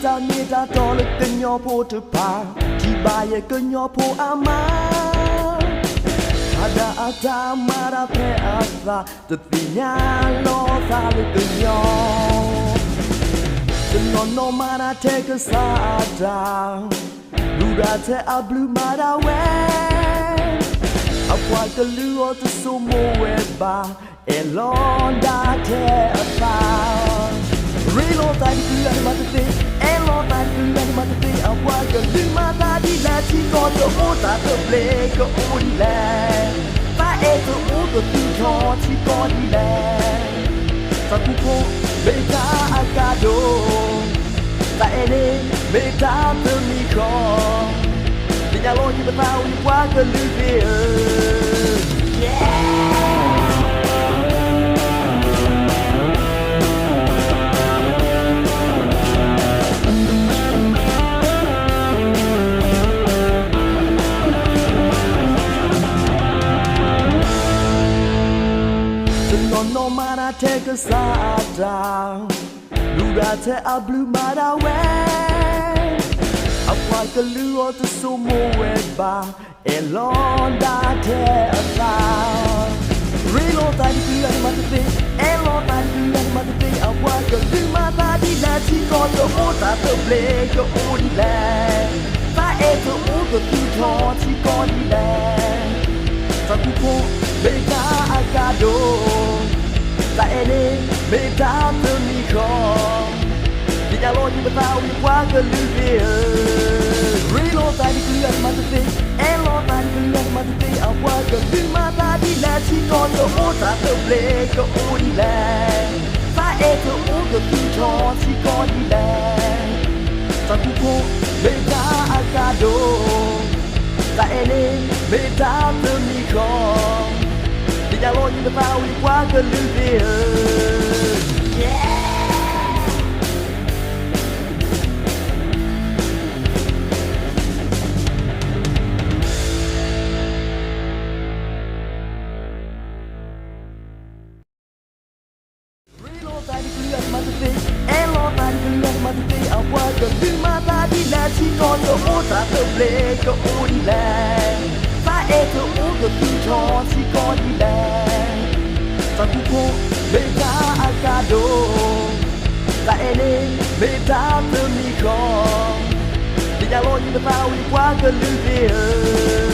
တၢ်မ့ၢ်တၢ်တီလၢကညီဖိတဖၣ်, ထံၣ်ဘၣ်ယဲကညီဖိအမါ, ဖးဒၣ်အတၢ်မၤတၢ်ဖဲအသး, တသ့ၣ်ညါလီၤသးလၢကညီ, တနီၤနီၤမၤတၢ်ထဲကစၢ်အတၢ်, လူၤဒၣ်ထဲအဘျုးမၤဒၣ်ဝဲ, အပှၤကလုာ်အီၤတဆိကမိၣ်ဝဲဘၣ်, အဲၣ်လီၤဒၣ်ထဲအသး ရ့လိာ်သးတကလုာ်အန့ၣ်မၤတသ့, အဲၣ်လီၤသးတကလုာ်အန့ၣ်မၤတသ့, အပှၤကလုာ်မၤသးဒ်လဲၣ်, ထံကီၢ်တအိၣ်တၢ်သဘျ့ကအိၣ်ဒ်လဲၣ်, သးအဲၣ်တအိၣ်တသူၣ်ထီၣ်ထံကီၢ်ဒ်လဲၣ်, သးကူၣ်ဖိမ့ၢ်တၢ်အကါဒိၣ်, သးအဲၣ်န့ၣ်မ့ၢ်တၢ်တမံၤဃီ, သ့ၣ်ညါလီၤယပသးအိၣ်ယပှၤကလုာ်ဂ့ၤဧၢ တနီၤနီၤမၤတၢ်ထဲကစၢ်အတၢ်, လူၤဒၣ်ထဲအဘျုးမၤဒၣ်ဝဲ, အပှၤကလုာ်အီၤတဆိကမိၣ်ဝဲဘၣ်, အဲၣ်လီၤဒၣ်ထဲအသး ရ့လိာ်သးတကလုာ်အန့ၣ်မၤတသ့, အဲၣ်လီၤသးတကလုာ်အန့ၣ်မၤတသ့, အပှၤကလုာ်မၤသးဒ်လဲၣ်, ထံကီၢ်တအိၣ်တၢ်သဘျ့ကအိၣ်ဒ်လဲၣ်, သးအဲၣ်တအိၣ်တသူၣ်ထီၣ်ထံကီၢ်ဒ်လဲၣ်, သးကူၣ်ဖိမ့ၢ်တၢ်အကါဒိၣ်, သးအဲၣ်န့ၣ်မ့ၢ်တၢ်တမံၤဃီ သ့ၣ်ညါလီၤယပသးအိၣ်ယပှၤကလုာ်ဂ့ၤဧၢ, ရ့လိာ်သးတကလုာ်အန့ၣ်မၤတသ့, အဲၣ်လီၤသးတကလုာ်အန့ၣ်မၤတသ့, အပှၤကလုာ်မၤသးဒ်လဲၣ်, ထံကီၢ်တအိၣ်တၢ်သဘျ့ကအိၣ်ဒ်လဲၣ်, သးအဲၣ်တအိၣ်တသူၣ်ထီၣ်ထံကီၢ်ဒ်လဲၣ်, သးကူၣ်ဖိမ့ၢ်တၢ်အကါဒိၣ် သးအဲၣ်န့ၣ်မ့ၢ်တၢ်တမံၤဃီ, သ့ၣ်ညါလီၤယပသးအိၣ်ယပှၤကလုာ်ဂ့ၤဧၢ, ရ့လိာ်သးတကလုာ်အန့ၣ်မၤတသ့, အဲၣ်လီၤသးတကလုာ်အန့ၣ်မၤတသ့, အပှၤကလုာ်မၤသးဒ်လဲၣ်, ထံကီၢ်တအိၣ်တၢ်သဘျ့ကအိၣ်ဒ်လဲၣ်, သးအဲၣ်တအိၣ်တသူၣ်ထီၣ်ထံကီၢ်ဒ်လဲၣ်, သးကူၣ်ဖိမ့ၢ်တၢ်အကါဒိၣ်, သးအဲၣ်န့ၣ်မ့ၢ်တၢ်တမံၤဃီ, သ့ၣ်ညါလီၤယပသးအိၣ်ယပှၤကလုာ်ဂ့ၤဧၢ